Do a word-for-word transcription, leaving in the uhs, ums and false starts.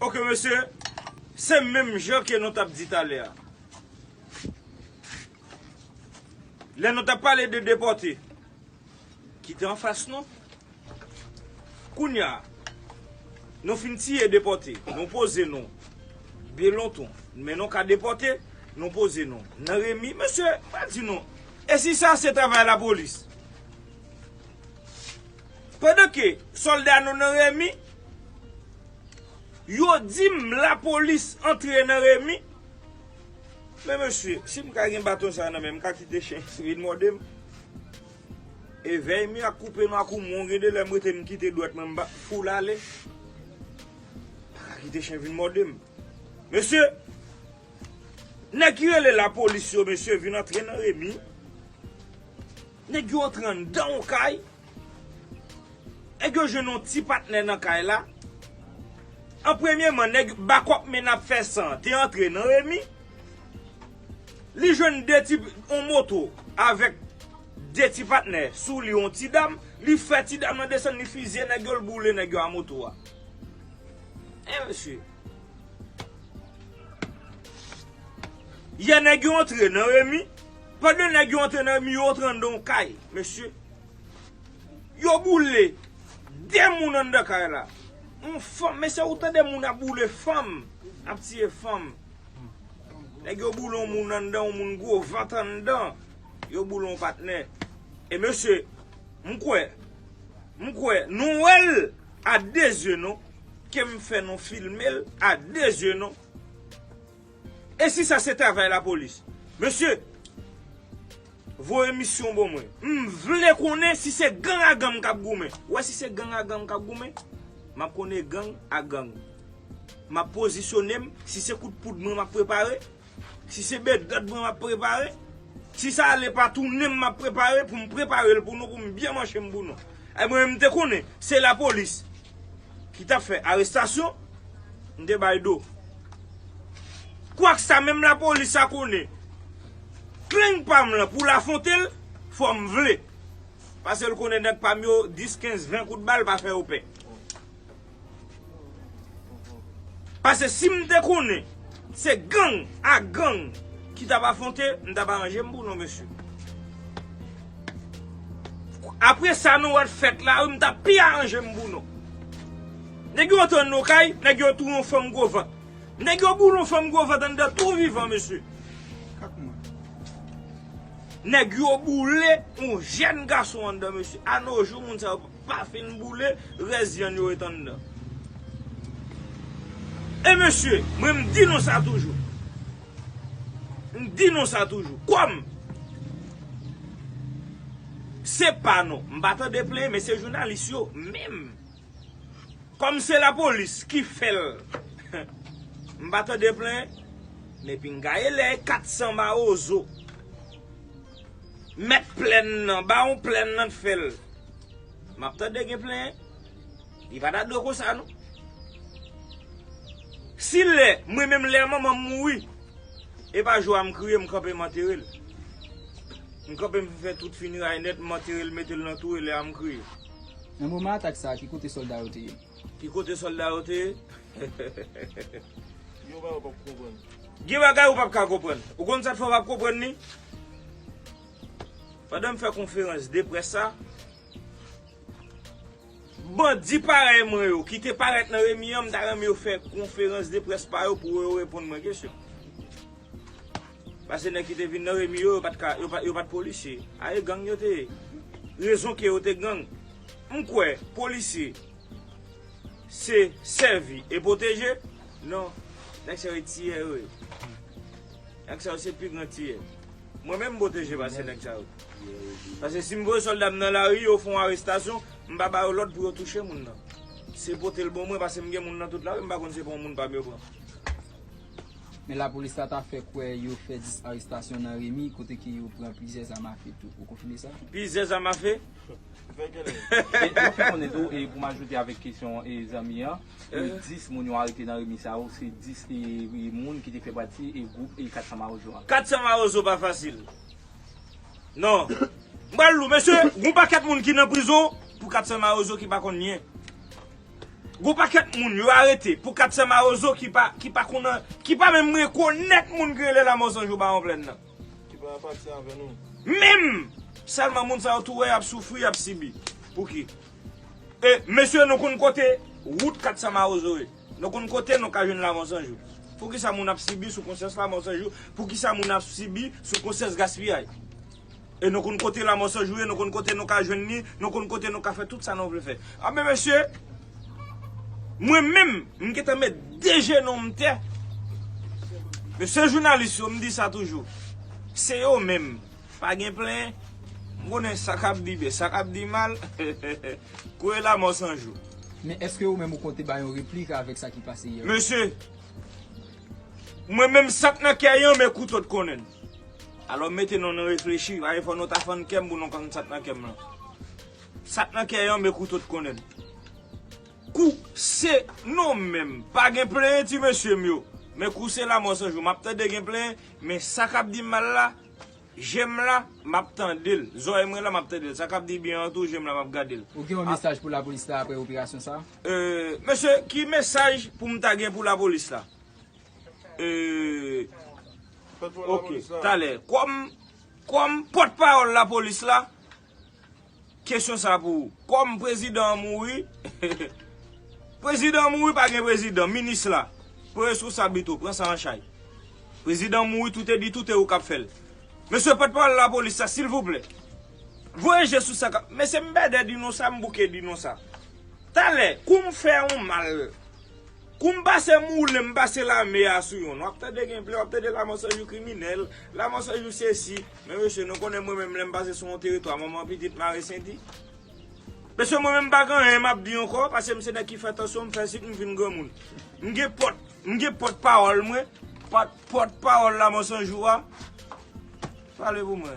Ok, mesye, se menm jan ke nou t ap di talè a. Lè nou t ap pale de depòte, ki te anfas nou, kounye a, nou fin tiye depòte, nou poze nou byen lontan, men nou ka depòte, nou poze nou nan Remi. Mesye, m a di nou, e si sa se travay lapolis? Pandan ke sòlda nou nan Remi, yo di m lapolis antre nan Remi. Men mesye, si m ka gen baton sa nan men m, m ka kite chen vin mòde m. E vèy mi ak koupe nou ak ou, mwen gen de lè m rete m kite dwèt mwen m ba foul ale. M pa ka kite chen vin mòde m. Mesye, nèg ki rele lapolis yo, mesye, vin antre nan Remi. Nèg yo antre anndan yon kay. Nèg yo jwenn yon ti patnè nan kay la. An premyeman, nèg bakòp men ap fè san te antre nan Remi. Li jwenn de ti, yon moto avèk de ti patnè sou li, yon ti dam. Li fè ti dam nan desann, li fizye nèg yo, l boule nèg yo a moto a. E mesye. Yè nèg yo antre nan Remi. Pandan nèg yo antre nan Remi, yo antre anndan yon kay, mesye. Yo boule de moun anndan kay la. Yon fanm, mesye, ou tande moun ap boule fanm, ap tiye fanm. Nèg yo boule yon moun anndan, yon moun gwo vant anndan. Yo boule yon patnè. E mesye, m kwè, m kwè, nou wè l a de zye nou, ke m fè nou filme l a de zye nou. E si sa se travay lapolis? Mesye, voye misyon ban mwen. M vle konnen si se gang a gang k ap goumen. Ou wè, si se gang a gang k ap goumen, m ap konnen gang a gang. M ap pozisyone m, si se kout poud mwen m ap prepare, si se bedòd mwen m ap prepare, si sa ale pa tounen m m ap prepare, pou m prepare l pou nou, pou m byen manche m pou nou. E mwen menm m te konnen, se lapolis ki t ap fè arestasyon, m te bay do. Kwak sa menm lapolis sa konnen, klenk pa m lan pou l afwonte l, fò m vle. Paske l konnen nèg pa m yo, dis, kenz, ven kout bal pa fè yo pè. Paske si m te konnen se gang a gang ki t ap afwonte, m t ap aranje m pou nou, mesye. Apre sa nou wè t fèt la, wi, m t ap pi aranje m pou nou. Nèg yo antre nan kay, nèg yo touye yon fanm gwo vant. Nèg yo boule yon fanm gwo vant anndan tou vivan, mesye. Kat mwa. Nèg yo boule yon jèn gason anndan, mesye. A no jou, moun sa yo pa fin boule, rès vyann yo ret anndan. E mesye, mwen m di nou sa toujou. M di nou sa toujou. Kòm se pa nou, m pa tande plenyen, men se jounalis yo menm. Kòm se lapolis ki fè l, m pa tande plenyen, men pinga e lè e kat san mawozo, mèt plèn nan, bawon plèn nan t fè l, m ap tande gen plenyen. Li pa ta dwe konsa, non. Si lè, mwen menm lè manman m mouri, e pa jou a m kriye, m kanpe m antere l. M kanpe m fè tout fineray nèt, m antere l, mete l nan tou, e lè a m kriye. Nan moman atak sa a, ki kote sòlda yo te ye? Ki kote sòlda yo te ye? Gen bagay ou p ap konprann. Gen bagay ou p ap ka konprann. Ou konn sa k fè w p ap konprann li? Pandan m fè konferans de près sa, bandi parèy mwen yo ki te parèt nan Remi an, m ta renmen yo fè konferans de près pa yo pou yo reponn mwen kesyon. Paske nèg ki te vin nan Remi yo, yo pa t ka, yo pa, yo pa t polisye. A e gang yo te ye. Rezon ke yo te gang. M kwè polisye se sèvi e pwoteje? Non. Nèg sa yo tiyè yo ye. Nèg sa yo se pi gran tiyè. Mwen menm m pwoteje pase nèg sa yo. Paske si m voye sòlda m nan lari, yo fè yon arestasyon, m pa ba yo lòd pou yo touche moun nan. Se pote l ban mwen, paske m gen moun nan tout lari, m pa konn se pa yon moun pa m yo pran. Men lapolis la ta fè kwè yo fè dis arestasyon nan Remi, kote ke yo pran plizyè zam afe tou. Ou konfime sa? Plizyè zam afe? E, mwen fè konnen tou, e pou m ajoute avèk kesyon, e, zanmi an, e, dis moun yo arete nan Remi sa yo, se dis, e, e, moun ki te fè pati, e, gwoup, e, kat san Mawozo a. Kat san Mawozo pa fasil. Non. M pral lou, mesye, gon pakèt moun ki nan prizon pou kat san Mawozo ki pa konn nyen. Gon pakèt moun yo arete pou kat san mawozo ki pa, ki pa konn, ki pa menm rekonèt moun ki rele Lanmò San Jou Bawon Plèn nan. Ki pa apatyen avè nou. Menm! Sèlman moun sa yo tou wè y ap soufri, y ap sibi. Pouki? E, mesye, nou konn kote wout kat san mawozo ye. Nou konn kote nou ka jwenn Lanmò San Jou. Poukisa moun ap sibi sou konsyans Lanmò San Jou? Poukisa moun ap sibi sou konsyans gaspiyay? E nou konn kote Lanmò San Jou ye, nou konn kote nou ka jwenn li, nou konn kote nou ka fè tout sa nou vle fè. Anben, mesye, mwen menm, m gentan met de jenou m tè. Mesye jounalis yo, m di sa toujou. Se yo menm. Pa gen plenyen. M konnen sa k ap di byen, sa k ap di mal. Kouri Lanmò San Jou. Men èske ou menm ou konte bay yon replik avèk sa ki pase yè? Mesye, mwen menm sa k nan kè yon men kouto t konnen l. Alò mete nou nan reflechi, pa gen fò nou ta fann kè m pou nou konn sa k nan kè m lan. Sa k nan kè yon men kouto t konnen l. Kou se nou menm, pa gen plenyen ti mesye m yo. Men kou se Lanmò San Jou, m ap tande gen plenyen, men sa k ap di m mal la, je m la, m ap tande l. Zòrèy mwen la, m ap tande l. Sa k ap di byen an tou, je m la, m ap gade l. Ou gen yon mesaj pou lapolis la apre operasyon sa? Euh, mesye, ki mesaj pou m ta gen pou lapolis la? Euh, ok, talè. Kòm, kòm pòtpawòl lapolis la, kesyon sa pou ou. Kòm prezidan an mouri, prezidan an mouri, pa gen prezidan, minis la, pran responsabilite w, pran sa an chay. Prezidan an mouri, tout e di, tout e ou k ap fè l. Mesye pòtpawòl lapolis la, silvouplè, voye je sou sa k ap, mesye, m bèdè di nou sa, m bouke di nou sa. Talè, kou m fè yon mal, kou m pase moule, m pase lame a sou yon, w ap tande gen plenyen, w ap tande Lanmò San Jou kriminèl, Lanmò San Jou sesi. Men mesye, nou konnen mwen menm lè m pase sou yon teritwa, manman pitit mare senti. Mesye, mwen menm m pa gen anyen m ap di ankò, paske m se nèg ki fè tansyon, m fè sik, m vin granmoun. M gen pòt, m gen pòtpawòl mwen, pòt, pòtpawòl Lanmò San Jou a. Pale pou mwen.